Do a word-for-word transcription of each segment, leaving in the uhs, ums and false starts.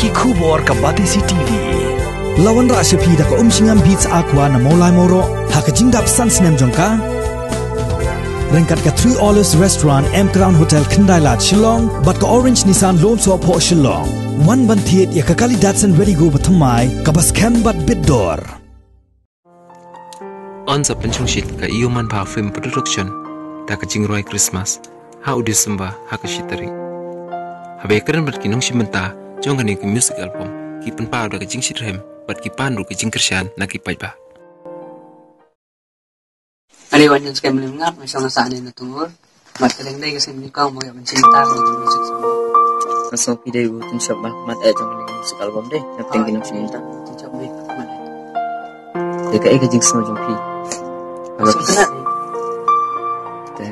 Ki khubor ka Batesi T V. La wanrah sha phi da ka Umshngam Beats Aqua na Mawlai Mawroh ha ka jingdap san snem jong ka. Ryngkat ka Three Olives Restaurant, M Crown Hotel, Khyndai Lad, Shillong, bad ka Orange Nissan Lone Sohphoh, Shillong. Wan ban thied ïa ka kali Datsun Redi-GO ba thymmai, kaba skhem bad bit dor. Yn sa pynshongshit ka Ïewmanbha Film Production da ka jingrwai Christmas ha u December ha ka shi tarik. Haba ïakren bad ki nongshim bynta jong kane ka music album, ki pynpaw da ka jingshitrhem bad ki pan ruh ka jingkyrshan na ki paidbah. Are wan jong skem lim ngap, nga shong nga sah ne na tungur. Mat ka dang dei ka sien ni kong mo ya ban shim ta ka music song. Ka song phi dei u tun shop ba mat eh jong ni music album dei. Nga teng ki nong shim ta. Tun shop ni mat. Dei ka eh ka jingsngew jong phi. Song kena. Te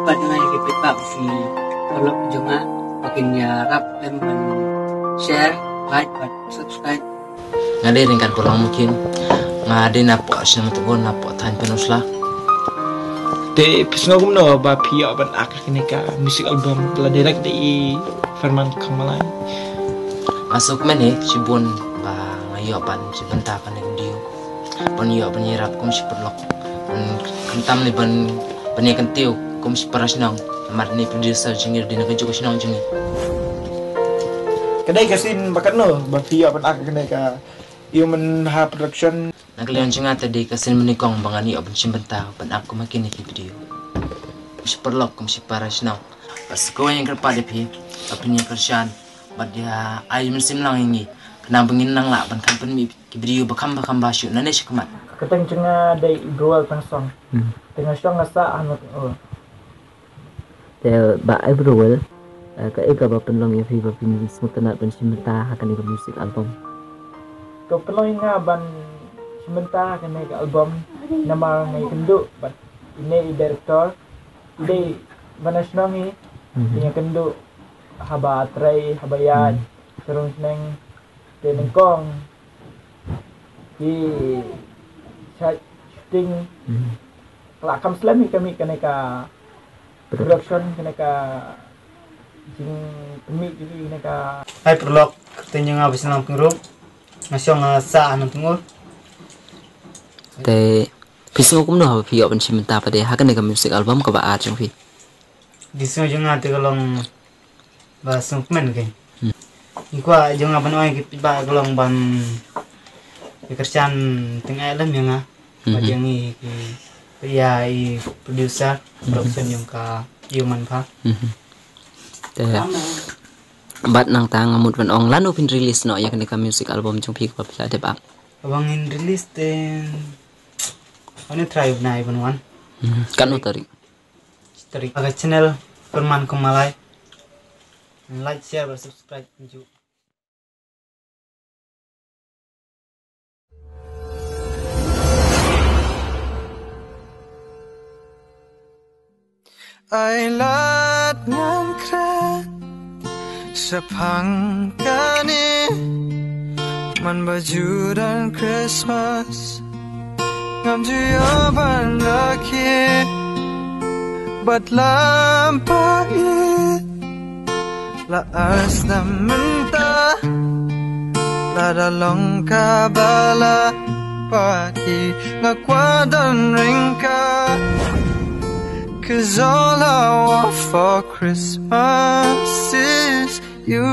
pat nga ya ki pet pa phi. Kalau jong nga makin ya rap em ban share, like, ban subscribe. Nga dei ryngkat Pulong Mukin. Nga dei na poh shnong Tubun, na poh thaiñ Pynursla. Te phi sngew kumno ba phi ïoh ban ak kane ka music album ba la direct da i Ferman Khongmalai? Nga sngewkmen hi shibun ba nga ïoh ban shim bynta kane ka video. Ban ïoh ban ïarap kum shi paralok. Ban khamtam ne ban, ban ïa kyntiew kum shi para shnong. Namar ne producer jong ngi dei na kajuh ka shnong jong ngi. Ka dei ka sien ba katno ba phi ïoh ban ak kane ka Ïewmanbha Production? Na ka liang jong nga te dei ka sien mynnyngkong ba ngan ïoh ban shim bynta ban ak kum ha kine ki video. Kum shi paralok, kum shi para shnong. Bad sa kawei nga kyrpad ïa phi ba phin ïa kyrshan bad ïa ai mynsiem lang ïa ngi, khnang ba ngin nang lah ban kham pynmih ki video ba kham ba kham ba shuh nangne shakhmat. Ka kyrteng jong nga dei Ibrowell Tangsong. Hmm. Te nga shong nga sah ha Nongthymmai. Te Bah Ibrowell, eh, kaei kaba pynlong ïa phi ba phin sngewtynnat ban shim bynta ha kane ka music album? Ka pynlong ïa nga ban shim bynta ha kane ka album namar nga ïakynduh bad ine i director, i dei ba na shnong hi. Mhm. Ïakynduh haba trei, haba ïaid, mhm, sarong shnong, te nyngkong ki shait shooting. Mhm. Ka la kham slem hi ka mih kane ka production, kane ka jingpynmih jong ngi kane ka. Hai paralok, kyrteng jong nga Bah Sniang Pyngrope. Nga shong nga sah ha Nongthymmai. Te phi sngew kumno haba phi ïoh ban shim bynta pat de ha kane ka music album kaba ar jong phi? Ki sngew jong nga te ka long ba sngewkmen kein. Hmm. Ngi kwah jong nga ban ong ïa ki paidbah ka long ban ïa kyrshan teng eh lem ïa nga. Ba, mhm, jong ngi ki, ïa i producer, mhm, production jong ka Ïewmanbha. Mhm. Te bad nangta nga mut ban ong lano phin release noh ïa kane ka music album jong phi kaba phi la dep ak? Kaba ngin release te, ane try bnai ban wan. Mhm. Katno tarik? Tarik. Ka channel Pynman Kong Malai. Like, share bad subscribe. Ai lad ngan kren shaphang kane, man ba ju don Christmas ngam ju ïoh ban rakhe bad lam pha ïa la ar snem mynta. Lada long kaba la pha ïa nga kwah don ryngkat, 'cause all I want for Christmas is you.